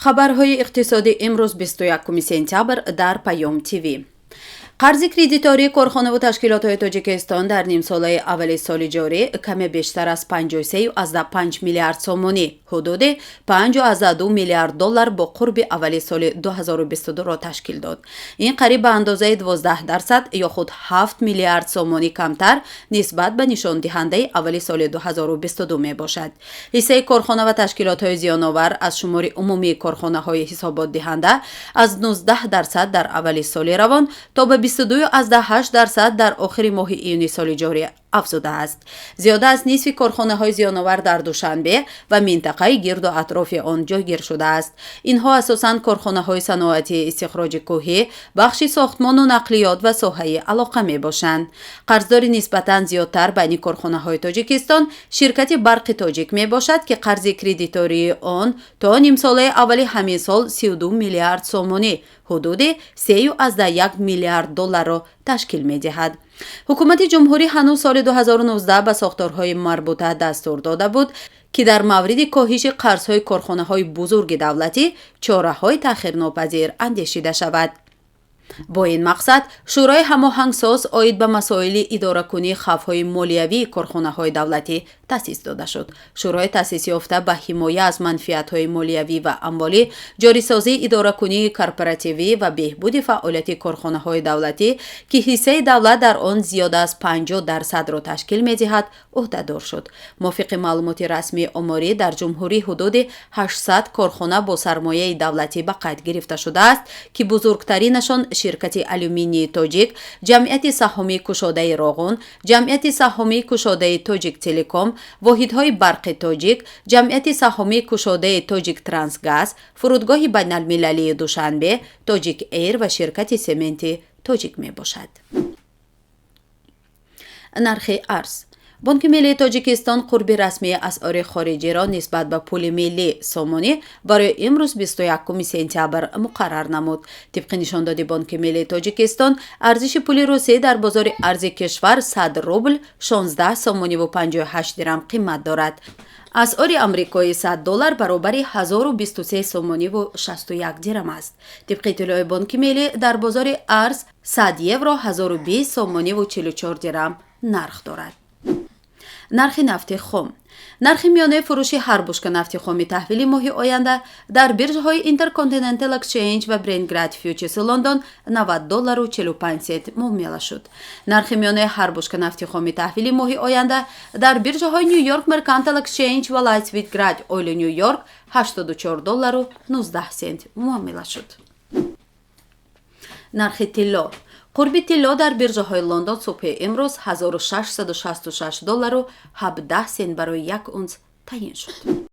Хабарҳои иқтисодӣ имрӯз, 21 сентябр, дар Паём ТВ. Қарзи кредитории корхонаву ташкилотҳои Тоҷикистон дар нимсолаи аввали соли ҷорӣ каме бештар аз 53,5 миллиард сомонӣ, ҳудуди 5,2 миллиард доллар бо қурби аввали соли 2022-ро ташкил дод. Ин қариб ба андозаи 12% ё худ 7 миллиард сомонӣ камтар нисбат ба нишондиҳандаи аввали соли 2022 мебошад. Ҳиссаи корхона ва ташкилотҳои зиёновар аз шумори умумии корхонаҳои ҳисоботдиҳанда аз 19% дар аввали соли равон то ба 22,8% дар охири моҳи июни соли ҷорӣ афзудааст. Зиёда аз нисфи корхонаҳои зиёновар дар Душанбе ва минтақаи гирду атрофи он ҷойгир шудааст. Инҳо асосан корхонаҳои саноатии истихроҷи кӯҳӣ, бахши сохтмону нақлиёт ва соҳаи алоқа мебошанд. Қарздори нисбатан зиёдтар байни корхонаҳои Тоҷикистон ширкати «Барқи Тоҷик» мебошад, ки қарзи кредитории он то нимсолаи аввали ҳамин сол 32 миллиард сомонӣ, ҳудуди 3,1 миллиард долларро ташкил медиҳад. Ҳукумати ҷумҳурӣ ҳанӯз соли 2019 ба сохторҳои марбута дастур дода буд, ки дар мавриди коҳиши қарзҳои корхонаҳои бузурги давлатӣ чораҳои таъхирнопазир андешида шавад. Бо ин мақсад Шӯрои ҳамоҳангсоз оид ба масоили идоракунии хавфҳои молиявии корхонаҳои давлатӣ таъсис дода шуд. Шӯрои таъсисёфта ба ҳимоя аз манфиатҳои молиявӣ ва амволӣ, ҷорисозии идоракунии корпоративӣ ва беҳбуди фаъолияти корхонаҳои давлатӣ, ки ҳиссаи давлат дар он зиёда аз 50%-ро ташкил медиҳад, ӯҳдадор шуд. Мувофиқи маълумоти расмии оморӣ, дар ҷумҳурӣ ҳудуди 800 корхона бо сармояи давлатӣ ба қайд гирифта шудааст, ки бузургтаринашон ширкати «Алюминии Тоҷик», ҷамъияти саҳомии кушодаи «Роғун», ҷамъияти саҳомии кушодаи «Тоҷик Телеком», воҳидҳои «Барқи Тоҷик», ҷамъияти саҳомии кушодаи «Тоҷик Трансгаз», фурудгоҳи байналмилалии Душанбе, «Тоҷик Эйр» ва ширкати «Сементи Тоҷик» мебошад. Нархи арз. Бонки миллии Тоҷикистон қурби расмии асъори хориҷиро нисбат ба пули миллӣ сомонӣ барои имрӯз, 21 сентябр, муқаррар намуд. Тибқи нишондоди Бонки миллии Тоҷикистон, арзиши пули русӣ дар бозори арзи кишвар 100 рубл 16 сомониву 58 дирам қимат дорад. Асъори амрикоӣ 100 доллар баробари 1023 сомониву 61 дирам аст. Тибқи иттилои Бонки миллӣ, дар бозори арз 100 евро 1020 сомониву 44 дирам нарх дорад. Нархи нафти хом. Нархи миёнаи фурӯши ҳар бушка нафти хоми таҳвили моҳи оянда дар биржаҳои Intercontinental Exchange ва Brent Grade Futures Лондон 90 доллару 45 сент муомила шуд. Нархи миёнаи ҳар бушка нафти хоми таҳвили моҳи оянда дар биржаҳои New York Mercantile Exchange ва Light Sweet Grade Oil Нью Йорк 84 доллару 19 сент муомила шуд. Нархи тилло. Қурби тилло дар биржаҳои Лондон субҳи имрӯз 1666 доллару 17 сент барои як унс таъин шуд.